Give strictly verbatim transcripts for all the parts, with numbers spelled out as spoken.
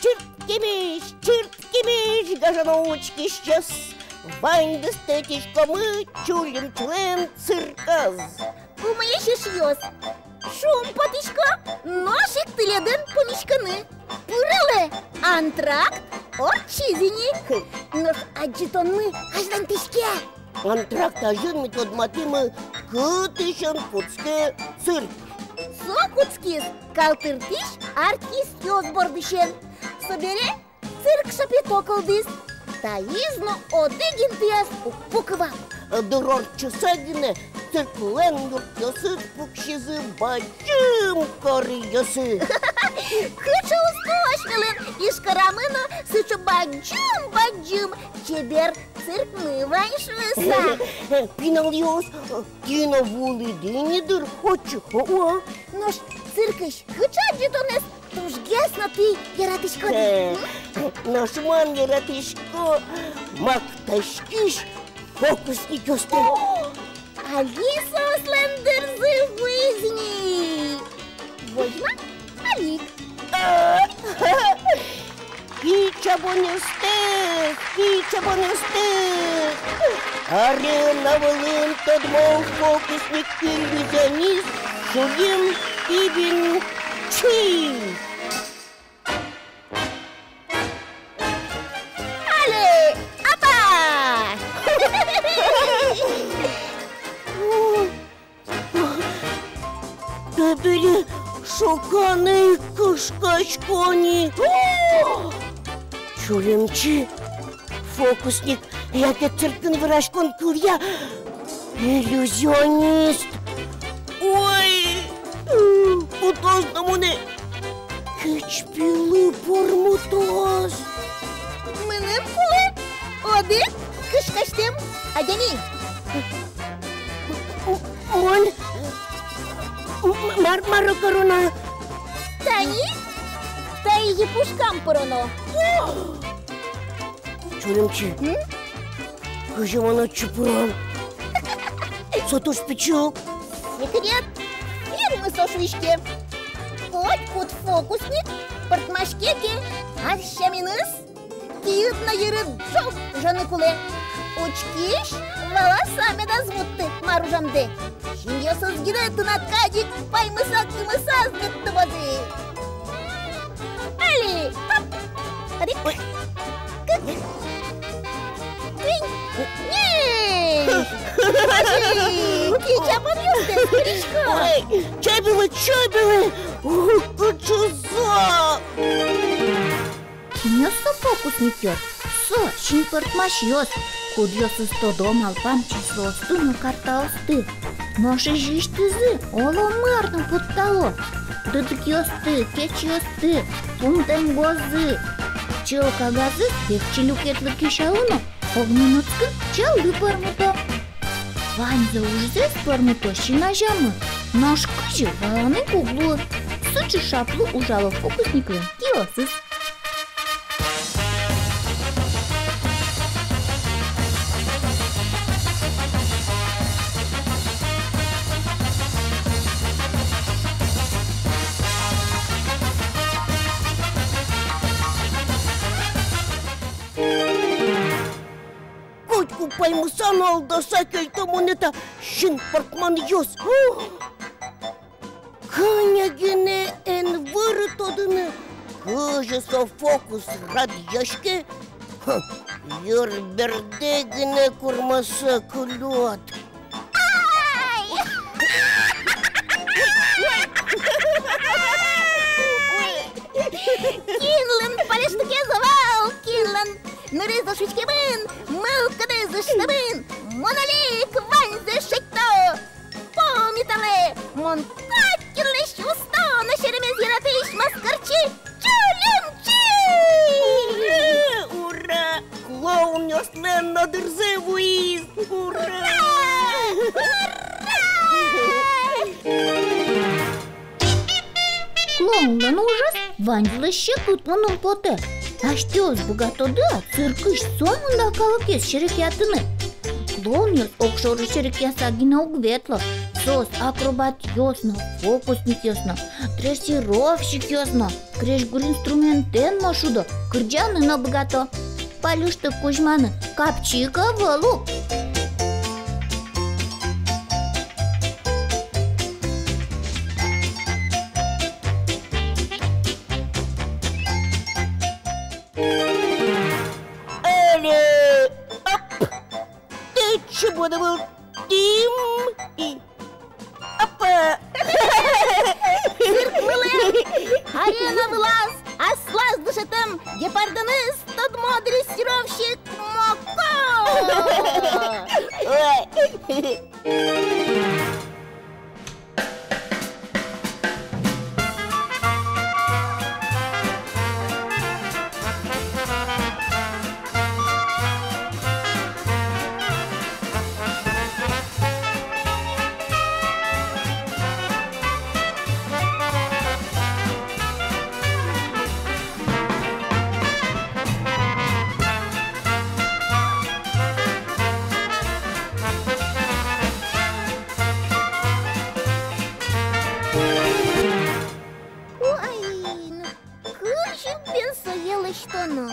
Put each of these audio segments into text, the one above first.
Чырткемесь, чырткемесь, гажано учкисьёс! Ваньдэс тэтиськомы Чулимчилэн цирказ. Умоесь, эшъёс! Шумпотӥсько нош ик тӥледын пумиськыны. Пыралэ, антракт ортчиз ини. Нош адӟытонмы азьланьтӥське. Антракт азьын ми тодматӥмы, кытысен кутске цирк. Со кутскиз калтыртӥсь артистъёс бордысен. Собере цирк шапето кылдӥз. Таиз но одӥг интыяз уг пукы вал. Дыр ортчыса гинэ цирклэн юртъёсыз пуксизы бадӟым каръёсы. Кыӵе усто асьмелэн Ижкарамы но сыӵе бадӟым-бадӟым чебер циркмы вань шуыса. Пиналъёс, тӥ но вуылӥды ини дыр отчы, о-о. Нош циркысь кыӵе адӟытонэз тужгес но тӥ яратӥськоды? Нош мон яратӥсько мактаськись фокусникъёсты. Али соослэн дырзы вуиз ини. Возьма али ик. Кичабонъёстэс, кичабонъёстэс! Арена вылын тодмо фокусник-иллюзионист Чулим Пибинчи. Але, апа! Табере шоканы кышкасько ни. О! Чулимчи, фокусник яке циркын вераськон кылъя иллюзионист. Ой, путоз но монэ кечпилы пӧрмытоз. Мыным кулэ одӥг кышкасьтэм адями. Мон м-, мар-, мар кароно? Тани, таиз пушкам пыроно. Чулимчи. М? Кызьы мон отчы пыром? Со туж пичи ук. Секрет. Фирмы со шуиське. Котькуд фокусник пӧртмаське ке, ас сяменыз киыд но йырыд ӝог ӝыны кулэ. Учкись валаса медаз вутты, мар ужамдэ. Синъёсыз гинэ тынад кадь ик паймыса-кымыса ӧз мед тубозы. Али, хоп! Одӥг. Ой. Кык. Куинь. Ньыль. Озьы, кичабонъёстэс курисько. Ой, чеберлы, чеберлы. Ух, кыӵе зол! Кинъёс со фокусникъёс? Со синпӧртмасьёс, кудъёсыз тодо малпам числоосты но картаосты. Нош изьысьтызы оло мар но пуктало: дыдыкъёсты, кечъёсты, пумтэм гозы. Чылкагазэз векчи люкетлы кесяло но ог минутскын чалды пӧрмыто. Ваньзэ ужзэс пӧрмыто син азямы. Нош кызьы, валаны ик уг луы. Сыӵе шаплы ужало фокусниклэн киосыз. Котьку паймыса но алдаса кельто монэ та синпӧртманъёс. Кӧня гинэ эн выры тодыны, кызьы со фокус радъяське, хм, йыр бердэ гинэ курмаса кылёд. Ай! Кинлэн палэштыкез вал, кинлэн нырыз ошиськемын, мылкыдыз ыштэмын, мон али ик ваньзэ шедьто. Помниталэ, мон кадь кинлэсь усто но серемез яратӥсь маскарчи Чулимчи! Ура, ура! Клоунъёслэн но дырзы вуиз! Ура! Ура! Клоунлэн ужез ваньзылэсь секыт мыным потэ. Асьтэос быгатоды-а циркысь сомында калыкез серекъятыны? Клоунъёс огшоры серекъяса гинэ уг ветло. Соос акробатъёс но, фокусникъёс но, дрессировщикъёс но, крезьгур инструментэн но шудо, кырӟаны но быгато. Пальыштэ кузьманы капчи ик ӧвӧл ук. Али, оп! Тэтчы буды вылтӥм и опа! Цирк вылэ, арена вылаз аслаз дышетэм гепардэныз тодмо дрессировщик Моко! Ой! Ой, ну кызьы бен сое лэсьтоно?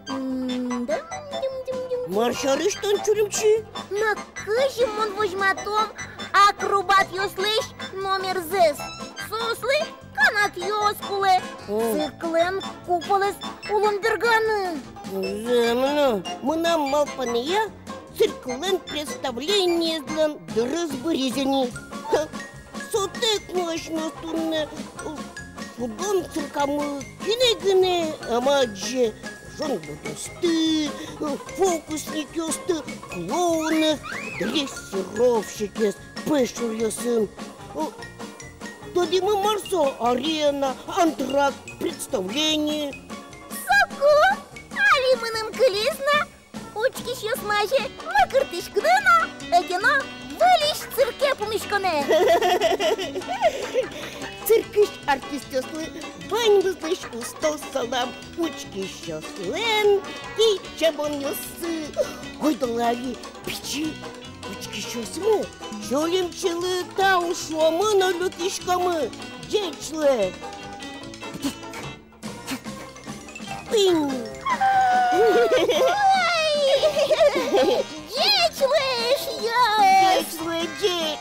М, дым, дым, дым, дым. Мар сярысь тон чуримчи? Но кызьы мон возьматом акробатъёслэсь номерзэс? Соослы канатъёс кулэ. О. Цирклэн куполэз улон берганы. Зэм но, мынам малпанэя, цирклэн представлениезлэн дырыз быриз ини. Ха, сотэк но асьмеос туннэ, э, шудон циркамы кинэ гинэ ӧм адӟе: жонглёръёсты, э, фокусникъёсты, клоунэз, дрессировщикъёс, пӧйшуръёсын. Э, тодӥмы, мар со арена, антракт, представление. Соку али мыным кылиз на. Учкисьёсмы азе мыкыртӥськыны но, ӧте но выльысь цирке пумиськонэ. Циркысь артистъёслы ваньмызлэсь усто салам учкисьёслэн ичабонъёссы. Ойдолэ али пичи учкисьёсмы Ӟолемчилы тау шуомы но люкиськомы. Ӟеч луэ! Пинь! Ой! Ӟеч луэ, эшъёс! Ӟеч луэ, ӟеч!